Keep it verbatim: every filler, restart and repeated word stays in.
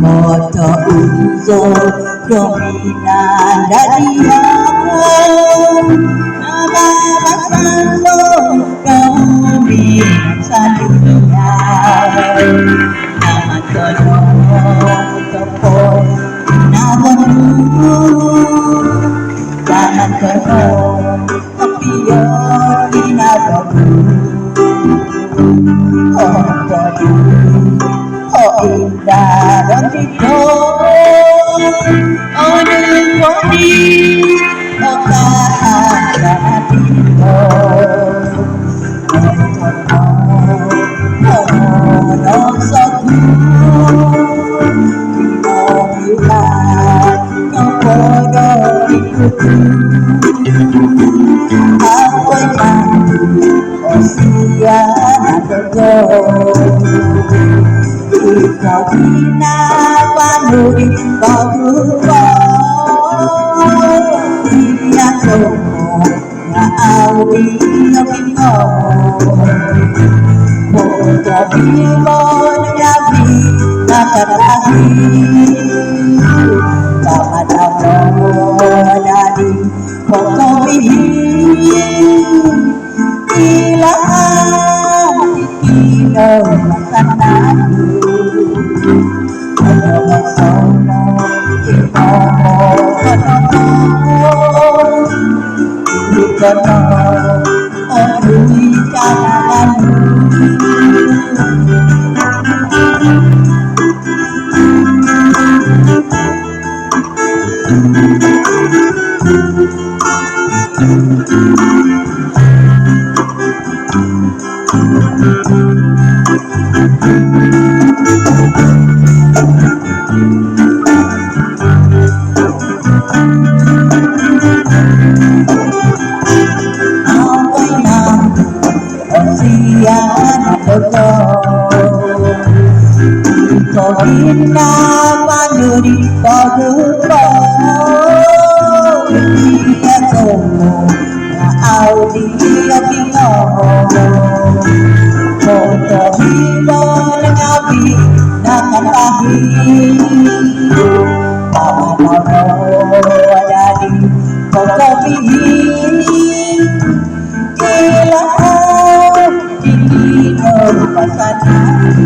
Moto uzo dominan dadi aku, nama basando dominan sadia. Nama tolong topon nama nu, nama tolong Pion ina babu. Oh, babu. Oh, inda dan tito. Oh, nungkoni. Oh, kahan dan tito. Oh, no, no, soku. Oh, ila. Nopo do ikuku, apo iman osia na dogo. Iko kina panuri babuko. Ia somo. Nga au di nobingo. Podo bimo ngabi nakatahi. Pamatamo dadi pokomihi. Ila hati kino masanaku. Osia na dogo. Iko kina panuri babuko. Ia somo. Au di obingo. Podo bimo ngabi nakatahi. Pamatamo dadi pokomihi. Ila hati kino masanaku.